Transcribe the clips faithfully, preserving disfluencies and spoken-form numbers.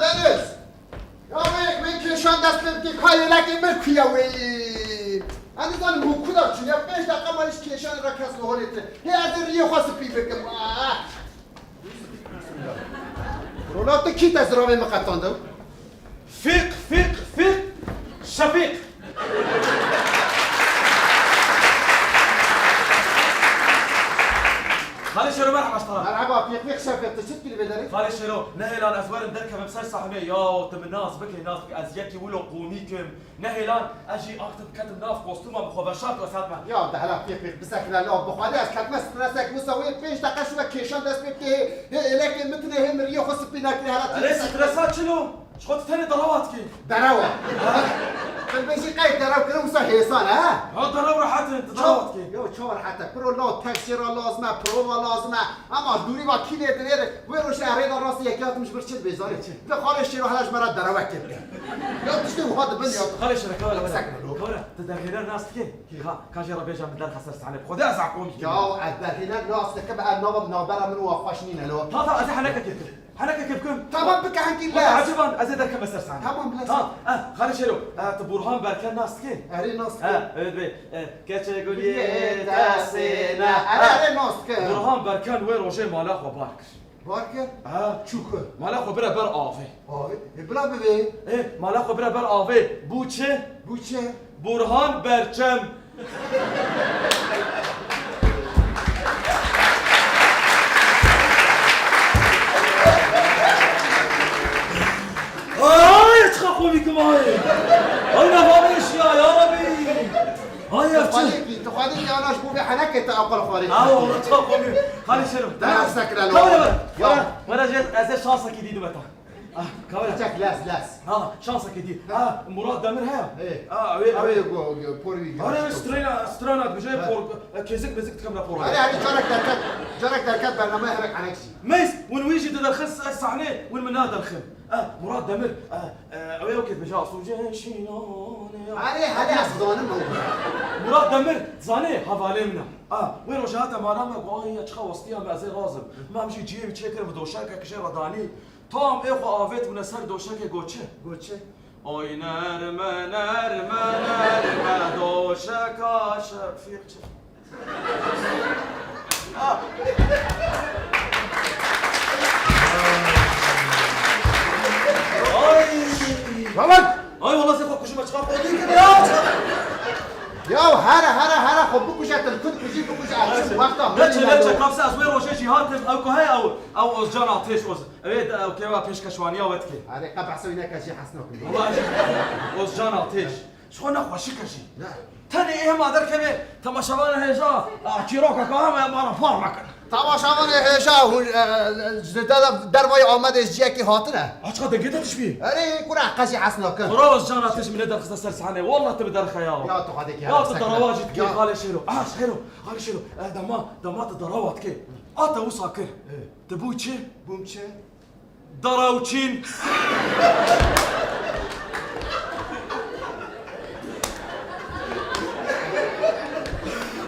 Deniz! Ya wê, wê kêşan dest pê bikê, ka yêlekê min ku ye wê? Ez nizanim hûn ku de çûn ya, pênc deqa me hiç kêşanê re kes li holê tine. Hê ez ê riyê xwe spî bikim. Ah! Rola tu kî te ziravê min qetandin? Fîq, fîq, fîq, Şefîq. Xalê Şêro, merheba ji te re. Merheba, fîq, fîq, Şefîq, tu çi dikî li vê derê? Xalê Şêro, nehêlan ez werim derkevim ser sahnê. Yaw, tu min nas bikî, nas bikî, ez yekî wilo komîk im. Nehêlan ez jî aktif ketim nav kostûma min, xwe veşart wesat me. Ya, de hela fîq, fîq, bisekine la, bi Xwedê ez ketime stresek wisa wê pênc deqe şûna kêşan dest pê bikê, hê, hê êlekê min tine, hê min riyê xwe spî nekirî, hela tu Erê, bisekine. Stresa çilo? Ji xwe tu tenê derewa dikî. Derewa. Qilbê jî qey derew kirin wisa hêsan e, he? Ha, derew rehet e, tu derewa dikî. Yo, çawa rehet e? Piro la, teksîra lazim e, prova lazim e. Ama dûrî va kî lê dinêre, wê rojê erê de rastî yekî hatim ji vir çi dibê zanî? Çi? Dibê Xalê Şêro hela ji me re derewekê bike. Ya tiştê wiha dibin ya. Xalê Şêro, kawere, were. Bisekine lo. Kawere, tu derhêner nas dikî? Kî? Ka, ka jê re bêje min derxe ser sahnê. Bi Xwedê ez aqomî. Ya ez derhêner nas dikim, ev nava navbera min û xweş nîne lo. Ta, ta, ez ê henekekê bikim. Henekekê bikim. Tamam, bike henkî lez. Eciban, ez ê derkeme ser sahnê. Tamam, lez. Tamam, eh, Xalê Şêro, eh, tu Burhan Berken nas dikî? Erê nas dikim. Eh, evet, bê, eh, keçe guliyê destê ne. Erê, erê nas dikim. Burhan Berken wê rojê mala xwe bar kir. Bar kir? Ha. Çû ku? Mala xwe bire ber avê. Avê? E, bila bivê. E, mala xwe bire ber avê. Bû çi? Bû çi? Burhan Berçem. Ay, çiqa komîk im ay. Ay, nefamê şiya, ya Rabî. Ay, ev çi? Tu xwedî, tu xwedî yana ji bo vê henekê te aqil xwarê. Ha, wala tu xwe bî. Xalê Şêro. Te hasta kira lo. Kamera ver. Ya. Wala, wala jê, ez ê şansekî dî dime te. Ah, kamera. Çek, lez, lez. Ha, şansekî dî. Ha, Murat Demir he. Ê. Ha, ew ê, ew ê. Ew ê go, go, porî. Hare, strana, strana dibêje, por, e, kêzik, mêzik dikim rapor. Hare, hare, carek derket, carek derket bernameyê herek enek jî. Meys, win wî jî diderxin ser sahnê, win min naderxin. Eh, Murat Demir, eh, eh, ew ê ew kê dibêje, Asûcê şînanê ya. Erê, hele ez zanim ew. Murat Demir, zanê, hevalê min e. Ah, wê rojê hate mala me, got, "Ay, ya çiqa westiya me, ez ê razim." Me em jî cihê wî çêkir, bi doşekek jê re danî. Tam ê xwe avêt bûne ser doşekê, got çi? Got çi? Oy nerme, nerme, nerme, doşeka Şefîq çi? Ay! Rabat! Ay, wala sê xwe kujime, çiqa xwe dî kir ya! Ya here, here, here, xwe bikuje, tu li ku dikujî, bikuje, ez çim wexta. Neçe, neçe, kapsa ez wê rojê jî hatim, ew ku heye ew, ew Ozcan Ateş, Oz-, ew ê de, ew kêwa pêşkeşwaniya we dike. Erê, qe behsa wî neke jî hes nakim. Wala ez jî Ozcan Ateş. Ji xwe nexweşik e jî. Ne. Tenê ê hema derkeve temaşevanê hêja, a, çîrokeke hema mara par mekin. Temaşevanê hêja hûn, e, e, ji de-, dervayê Amedê ji ciyekî hatine. Açka dengê te tişbî. Erê, kura qe jî hes nakin. Xwera Ozcan Ateş min ê derxiste ser sahnê. Wallah tu bi derxe ya. Ya tu xwedê ki. Ya tu derawa jî dikê, Xalê Şêro. Aha, Şêro, Xalê Şêro. E, dema, dema tu derawa dikê. A te wisa kir. E. Tu bû çi? Bûm çi? Darawçîn.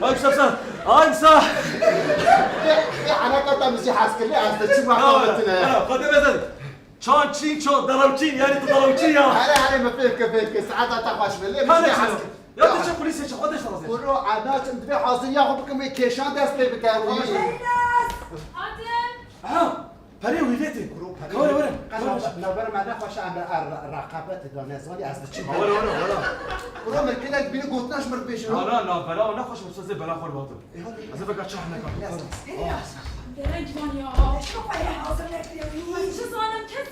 Ay, kısa, kısa. Ay, kısa. Vê, vê alaka te min jî hez kir, lê ez de çi Ya, wexta ya, tine. Ya, Xwedê bezin. Çan çîn, çan, darawçîn, yani tu darawçîn ya. Here, here, me fêv ke, fêv ke. Saeta te xweş be, lê min jî hez kir. Ya, tu çi kulîsê çi, Xwedê şarazê. Kuro, ez naçim, divê haziriya xwe bikim, wê kêşan dest pê bike. Hatim. Ha. Perê wî vê tê. Kuro, perê. Kawre were. Qe navbera me nexweş e, em re, re, reqabet da nezanî ez diçim. Were, were, were. Kuro, min kêlek bîne gotina ji min bêjin. Na, na, navbera we nexweş e, sazê bela xwe li vat. Ê, hadi. Ez ê veka çax neka. Yes, yes. Ê, yes. Dereng man ya. Eşko xwe yê hazir nekiriye. Çi zanim kes.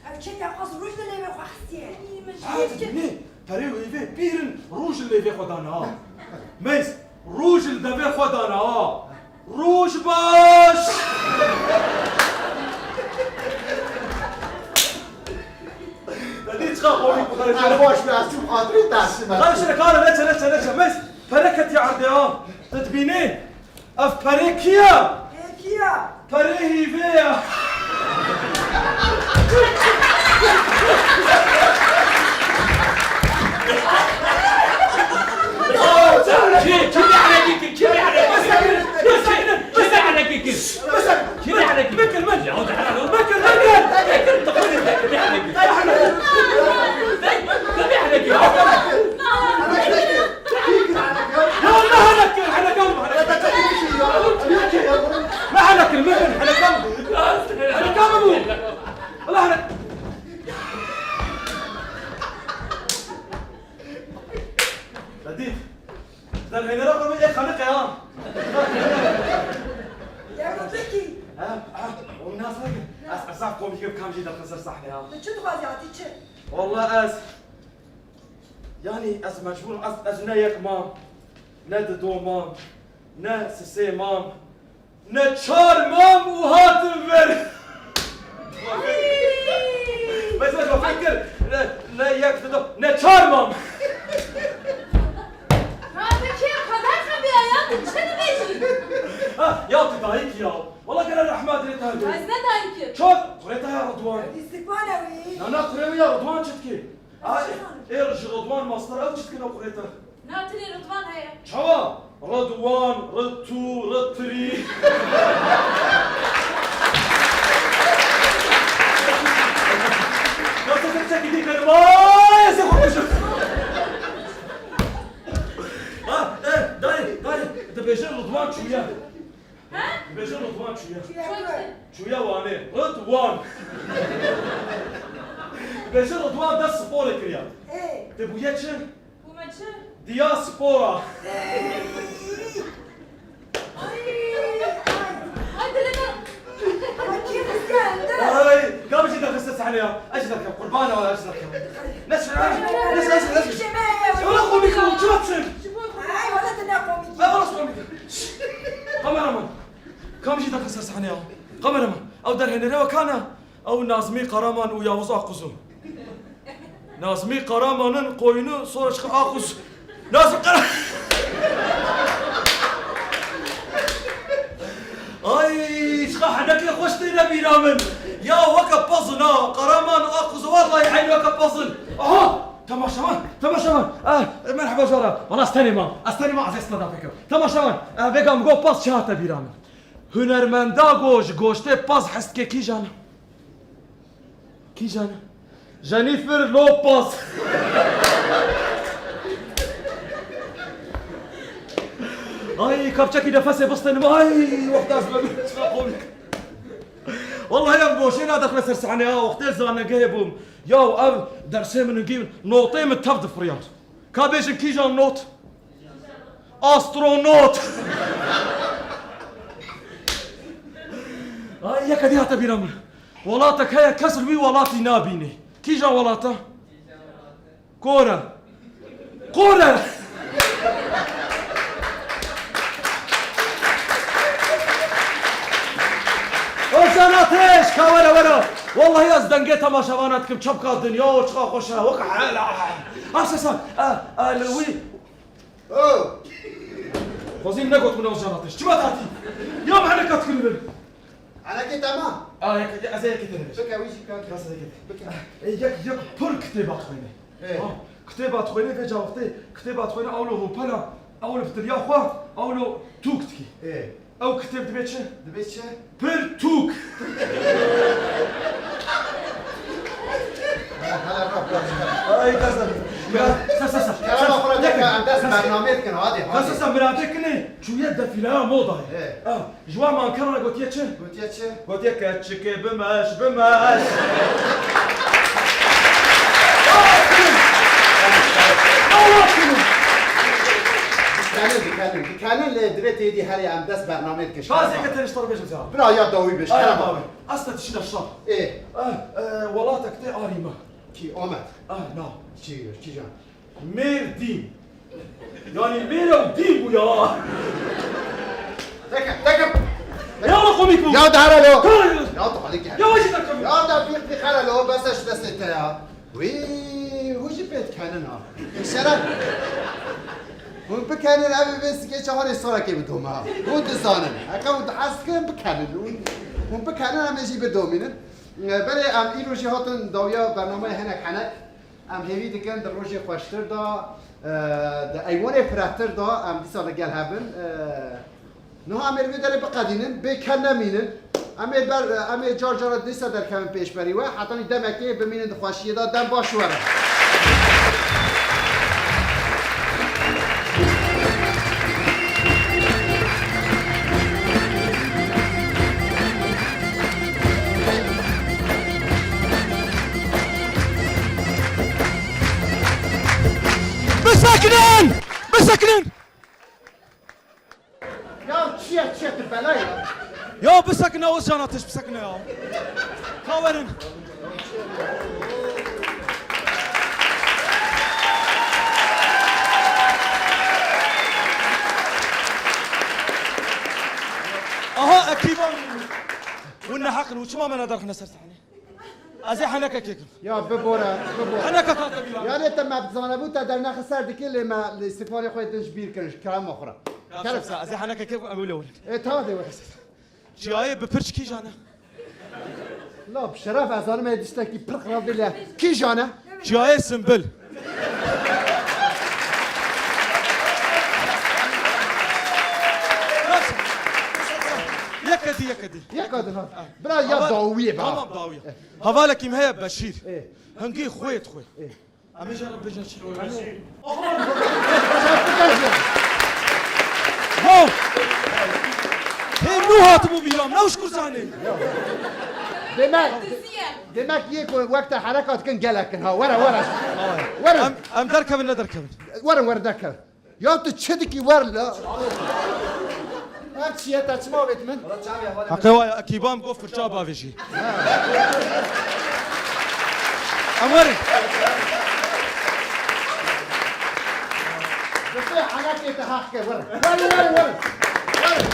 Ev çêke xwest roj li lêvê xwe xistiye. Min Ha, jî tu dibînî? Perê wî vê pîr in, roj li lêvê xwe dana. Meys, roj li devê xwe dana. Roj baş! Te dî çiqa xorî bi xerê. Ay, baş be, ez çûm xatirê te, ez çûm. Xerê şire kare, neçe, neçe, neçe. Meys, pere ketiye erdê ha. Tu dibînî? Ev perê kî ye? Ê, kî ye? Perê hîvê ye. Kî, kî vê erekî kir? Kî vê erekî kir? Kî vê erekî kir? Kî vê erekî kir? Bikir min. Ya, de helal ol. Bikir, bikir. Bikir, tu xwedê de, kî vê erekî Ala hene. Ledîf. Derhênera xwe ê xeniqe ha. Ya Rafiki. Ha, ha, o nas nake. Ez, ez zaf komîk im, kam jî derxin ser sahnê ha. Tu çi dixwazî hatî çi? Wallah ez, yanî ez mecbûr im, ez, ez ne yek mam, ne dido mam, ne sisê mam, ne çar mam û hatim vir. Ay! Mesela fikir, ne, ne yek dido, ne çar mam. Rafiki, xwe derxebîya ya, tu çi dibêjî? Ha, ya tu dayik ya. Wala gere rehma dirê te hebe. Ez ne dayik im. Çar, kurê te ya Ridwan. Îstikbal ew î. Na, na, kurê wî ya Ridwan çi dikê? Ay, ê ji Ridwan mastir ew çi dikin ew kurê te? Na, tilê Ridwan heye. Çawa? Ridwan, Ritu, Ritrî. Nasıl bir çekildi benim? Ay, ez ê xwe kujim. Ha, e, dayê, dayê, dibêjin Ridwan çûye. He? Dibêjin Ridwan çûye. Çûye. Çûye Wanê. Ridwan. Dibêjin Ridwan dest sporê kiriya. Ê. Te bûye çi? Bûme çi? Diaspora. Ay, ay. Ay, dilê min. Ay, kê rizgende? Ay, kam jî derxiste sahnê ya. Ez jî derkem, qurbana wala ez jî derkem. Ne çi, ne çi, ne çi, ne çi. Wala komîk bû, çi biçim? Ay, wala tu ne komîk. Ay, wala komîk. Şşş. Kameraman. Kam jî derxiste sahnê ya. Kameraman. Ew derhênere we kan e? Ew Nazmî Karaman û Yavuz Akkuzu. Nazmî Karaman'ın koyunu sonra çıkı Akuz. Nazmî Kara-, Ay, çiqa henekê xweş têne bîra min. Ya weke pazin ha. Karaman, Akuz, vallahi eyn weke pazin. Aha! Temaşevan, temaşevan. Eh, merheba jara. Valla ez tenê mam. Ez tenê mam, ez ê standupê kim. Temaşevan, eh, vêga min got paz çi hate bîra min. Hunermenda go ji goştê paz hez dike kîjan e? Kîjan e? Jennifer Lopez. Ay, kapçekî nefesê bistînim. Ay, wexta ez bim. Çiqa komîk. Wallahî em boşê nadixine ser sahnê ha. Wextê zanegehê bûm. Ya ev dersê min hingî notê min tev difiriyan. Ka bêjin kîjan not? Astronot. Ay, yeke dî hate bîra min. Welatek heye kes li wî welatî nabînî. Kîja welata? Kore. Kore. Ozan Ateş, ka were were. Wallahî ez dengê temaşevana dikim, çepka dinya û çiqa xweş e, wek hela. Asesa, e, e, li wî. Oh! Xwezî min negot min Ozan Ateş. Çima tatî? Ya min heneka dikiribin. Henekê te ma? A, yek, ez ê yekê te nebêjim. Bike, wî jî bike. Bas ez ê yekê te. Bike. E, yek, yek pir kitêba dixwêne. Ê. Ha, kitêba dixwêne, vêca wextê kitêba dixwêne, ewlo hopela, ewlo bi tiliya xwe, ewlo tûk dikî. Ê. Ew kitêb dibe çi? Dibe çi? Pirtûk. Hala, hala, bırak, bırak, bırak. Ay, kasa. Sa, sa, sa. Kerema xwe re deke, em dest bernameyê dikin, hadi, hadi. Sa, sa, sa, miratê kinê çûye defîleya modayê. Ê. Ah, ji wan mankera re gotiye çi? Gotiye çi? Gotiye keçikê bimeş, bimeş. Dikenin, dikenin, dikenin, lê divê têdî herê em dest bernameyê dikin. Bazê ke tenê ji te re bêjim, Bira ya dawî bêj, kerema. Aslında dişi de şar. Ê. Ah, e, welatek tê arî me. Kî, Amed? Ah, na. Çi, çi can? Mêr dîn. Yani mêr ew dîn bû ya. Tekem, tekem. Ya komik bû. Ya dara lo. Hayır. Ya tu halik gel. Ya jî tekem. Ya da bir, bir kara lo, bes şu destê te ya. Wî, hûn jî pê dikenin ha. Şeref. Hûn bikenin, ev ê vê sikê çawarê sorekê bidome ha. Hûn dizanin. Heke hûn dihes dikin, bikenin. Hûn, hûn bikenin, em ê jî bidomînin. Belê, em îro jî hatin dawiya bernameyê hinek henek. Em hêvî dikin di rojê xweştir de, e, di eywanê firehtir de em dîsa li gel hev bin. E, Niha em ê li vê derê biqedînin, bê ken nemînin. Em ê ber, em ê car cara dîsa derkevin pêşberî we. Hetanî demekê bimînin di xweşiyê de, dem baş were. Bisekine Ozcan Ateş, bisekine ya. Ka werin. Aha, ekîban. Hûn neheq in, hûn çima me nedarxine ser sahnê? Ez ê henekekê kim. Ya bibore, bibore. Henekek hate bîra. Yanê te me zanebû te dernexê ser dikê lê me li îstîqbalê xwe din ji bîr kirin, ji kerema xwe re. Ya kerem. Şefsa, ez ê henekekê kim, em wile werin. E, tamam de werin. Çiyayê bi pirç kîjan e? La bi şeref ez zanim ê tiştekî pir xirab bile. Kîjan e? Çiyayê Simbil. Yeke dî, yeke dî. Yeka din ha. Bira ya dawiyê be. Tamam, dawiye. Hevalekî min heye Beşîr. Ê. Hingî xwê dixwê. Ê. Em ê jê re bêjin çi? Ho! Hê nû hatibû bîra min, ne wişkur zanî. Demek, demek yê ku wek te hereka dikin gelek in ha. Were, were. Were. Em, em derkevin, ne derkevin? Werin, werin derkevin. Ya tu çi dikî wer la? Ev çi ye, te çima avêt min? Heqê wa ye, ekîba min got firça bavêjî. Em werin. Bi vê henekê te heq ke, werin. Werin, werin, werin. Werin.